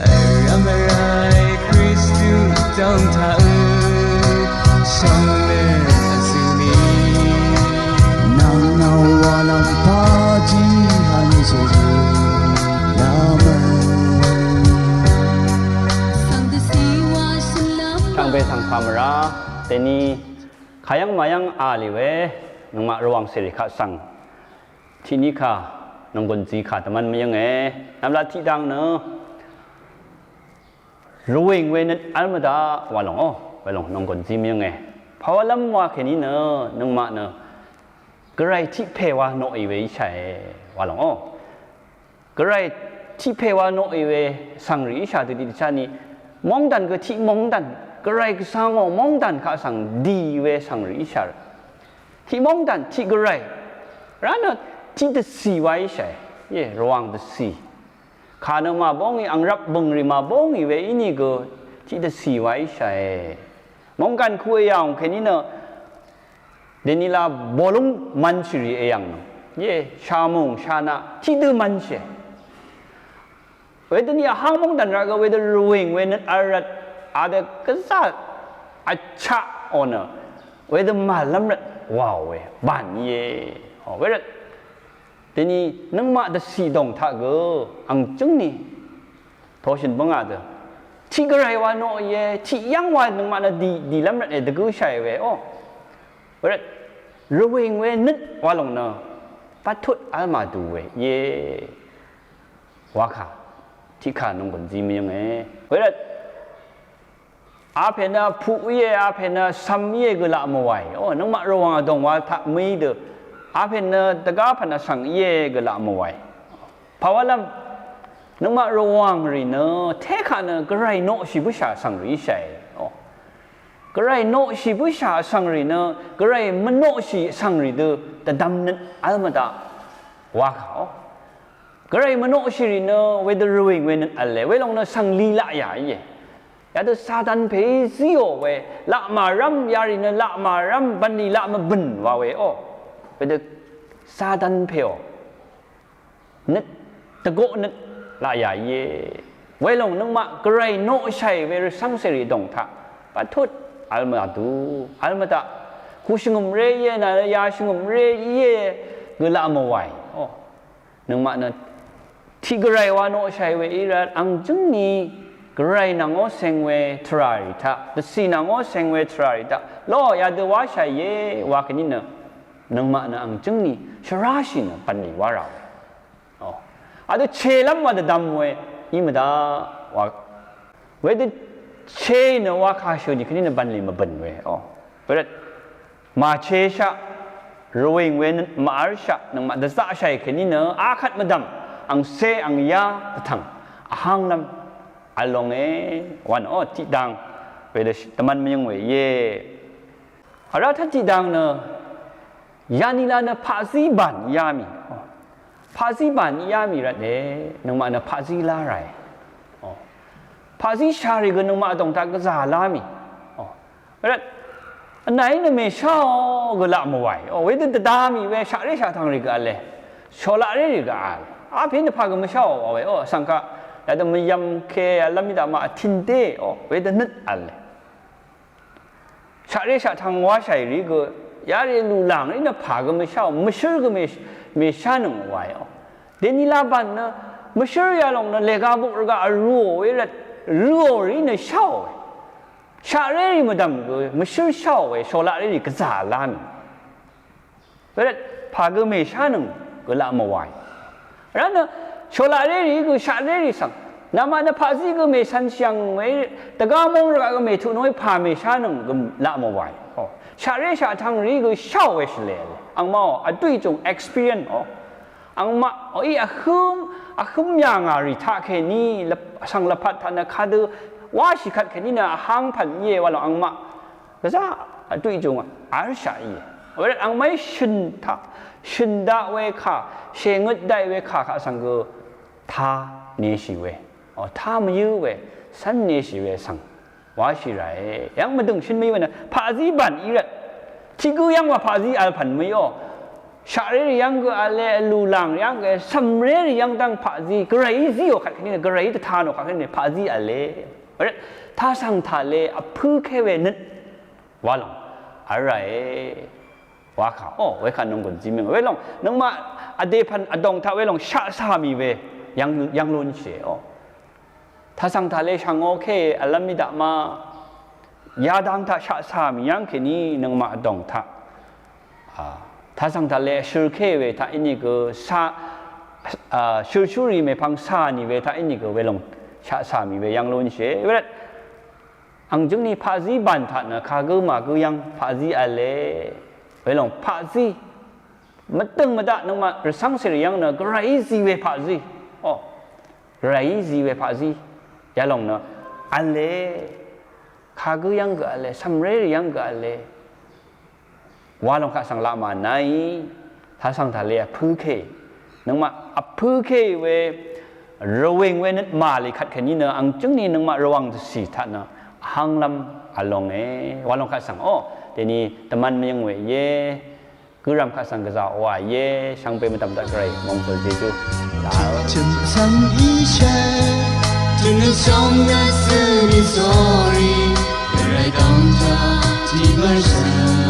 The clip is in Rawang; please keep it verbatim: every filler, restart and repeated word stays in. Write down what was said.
Vrvm vray Kristu dvng taq shvngme vzøni. Nang nawa lam paji han seri lamø. Shvngbe shvngpà mvrá deni kayv́ng mayv́ng a lì we nøngmaq Rvwàng seri kaq svng tiqní kà nònggùn zí kà dvmv́n mvyǿnge. Nvmlat tiqdang nø Rvwìng we nøt vl mvdaq wa lòng ó, we lòng nònggùn zí mvyǿnge. Pàwálv́m wa kèní nø nøngmaq nø Gvray tiq pè wa noqì we íshàe wa lòng ó. Gvray tiq pè wa noqì we svngrì íshà dø tiqdvchá ni mongdàn gø tiq mongdàn Gvray gvsvngò mongdàn kaq svng dì we svngrì íshà rø. Tiq mongdàn tiq Gvray rá nø tiq dvcì wa íshàe. Ye Rvwàng dvcì. Kà nø màbóngì ang rvp bø̀ngrì màbóngì we ínìgø tiqdvcì wa íshàe. Mòngkàn ku èyàng kèní nø dènila bòlúng mvnshìrì èyàng nø. Ye shàmùng shànaq tiqdø mvnshìe. Wedøni vháng mòngdàn rvgø wedø Rvwìng we nøt vl rvt adø gvzà vchaqò nø wedø màlv́m rvt wàò we bàn íe. Ò, wervt deni nøngmaq dvcì dòng taq gø ang jǿngni toshøn bǿngà dø tiq Gvray wa noqìe, tiq yv́ng wa nøngmaq nø dì, dìlv́m rvtne dvgǿshàì we ó. Wervt Rvwìng we nøt wa lòng nø pvtut v́l màdu we íe. Wakà tiqkà nònggùn zí mvyǿnge. Wervt Apè nø puq íe, apè nø cvm íe gø laq mvwàì. O, nøngmaq Rvwàng vdòng wa taq mø̀í dø. Apè nø dvgá pv̀n vsvng íe gø laq mvwàì. Pàwálv́m nøngmaq Rvwàng rì nø tékaq nø Gvray noqshì bǿshà vsvng rì íshàe. O, Gvray noqshì bǿshà vsvng rì nø Gvray mvnoqshì vsvng rì dø dvdvm nøt v́l mvdaq wakà. O, Gvray mvnoqshìrì nø wedø Rvwìng we nøt v̄le, welòng nø svng li laqyà íe. Yadø Satan pè zíò we, laq màrv́m, yarì nø laq màrv́m, bv̀nlì laq mvbø̀n wa we ó. Wedø Satan pèò nøt, dvgoq nøt laqyà íe. Welòng nøngmaq Gvray noqshàì we rvcv́ngcèrì dòng taq pvtut v̄l mvdù, v̄l mvdaq. Kù shvngø̀mré íe, nà ya shvngø̀mré íe gø laq mvwàì ó. Nøngmaq nø tiq Gvray wa noqshàì we í rvt ang jǿngni Gvray nvng ó ceng we tvràrì taq, dvcì nvng ó ceng we tvràrì taq, lo yadø wáshàìe wa kèní nø nøngmaq nø ang jǿngni shvráshì nø bv̀nlì wá rà we. O, adø chelv́m wa dvdvm we í mvdaq wa. Wedø che nø wa kà shø̀ nì kèní nø bv̀nlì mvbø̀n we. O, wervt màcheshaq, Rvwìng we nø màv́lshaq, nøngmaq dvzaqshàì kèní nø akvt mvdv̀m, angcé angyá dvtv̀ng vhánglv́m v̄l longe, wv̀n ó tiqdang wedø dvmv́n mvyǿng we íe. Vrá tv́n tiqdang nø yanila nø paqzí bàn íá mì. O, paqzí bàn íá mì rvtne, nøngmaq nø paqzí lá ràe. O, paqzí sharì gø nøngmaq vdòng taq gvzà lá mì. O, rvt vnàí nø mèsháò gø laq mvwàì. O, wedø dvda mì we shaqré shaqtvng rì gø v̄le. Shòlaqré rì gø v̄le. Apè nø pà gø mvsháò wa we. O, vsvng kaq yadø mvyv̄m ke v̄lv́m í daq ma vtindé. O, wedø nøt v̄le. Shaqré shaqtvng wáshàì rì gø yarì lùlàng rì nø pà gø mvsháò, mvshǿr gø mè, mèshánøng wae ó. Dèní Laban nø mvshǿr yalòng nø lèga buk rvgaq vrūò we rvt, rø̄ò rì nø sháò we. Shaqré rì mvdv̀m gø mvshǿr sháò we, shòlaqré rì gvzà lá mì. Wervt pà gø mèshánøng gø laq mvwàì. Vrá nø shòlaqré rì gø shaqré rì svng. Namaq nø paqzí gø mècv̄n shìyv̀ng we dvgá móng rvgaq gø mètuq nòe pà mèshánøng gø laq mvwàì. O, shaqré shaqtvng rì gø sháò we shvlē. Angmaqò vdú ìjùng experience o. Angmaqòí vhǿm, vhǿm yà ngà rì taqkèní lvp, svng lvpat taq nø kadø wáshì kvtkèní nø vháng pv̀n íe wa lòng angmaq. Gvzá vdú ìjùng vlshaq íe. Wervt angmaqí shø̀n taq, shø̀n daq we kà, shèngøt daq we kà kaq svng gø tá neshì we. O, tá mvyǿ we, cv́n neshì we svng wáshì ràe. Yv́ng mvdø̀ng shøn mvyǿ we nø paqzí bàn í rvt. Tiq gǿ yv́ng wa paqzí vl pv̀n mvyǿ o. Shaqré rì yv́ng gø v̄le, vlù làng rì yv́ng gø, cv̀mré rì yv́ng dv́ng paqzí, gvray zíò kvt kèní nø, gvray dvta nò kvt kèní nø, paqzí v̄le. Rvt, tasv̀ng tàle vpǿké we nøt wa lòng. V̄l ràe. Wa kà, o, we kà nònggùn zí mìng. Welòng, nøngmaq vdè pv̀n vdòng taq welòng shaqcà mì we yv́ng, yv́ng lúnshìe, o. Tasv̀ng tàle shvngō ké vlv́m mì daq ma, yadang taq shaqcà mì yv́ng kèní nøngmaq vdòng taq. A, tasv̀ng tàle vshøl ké we taq ínìgø sa, a, shølshúrì mèpvng cà nì we taq ínìgø welòng shaqcà mì we yv́ng lúnshìe. Wervt, ang jǿngni paqzí bàn taq nø kagǿ màgǿ yv́ng paqzí v̄le. Welòng paqzí. Mvdø̀ng mvdaq nøngmaq rvcv́ngcèrì yv́ng nø gvray zí we paqzí. O. Gvray zí we paqzí. Yalòng nø v̄le. Kagǿ yv́ng gø v̄le. Cv̀mré rì yv́ng gø v̄le. Wa lòng kaq svng laq mànai. Tasv̀ng tàle vpǿké. Nøngmaq vpǿké we rvwìng we nøt màlì kvt kèní nø ang jǿngni nøngmaq rvwàng dvcì taq nø vhv́nglv́m vlonge. Wa lòng kaq svng, o, dèni dvmvn mvyøng we íe. Gø rvm kaq svng gvzà wa íe. Shvngbe mvdv̀m daq gvray mòngpø̀l Jejú. Dao. ถึงฉันนั้นซึ่งมีสอรีอะไรต้องเธอที่ไม่ใช่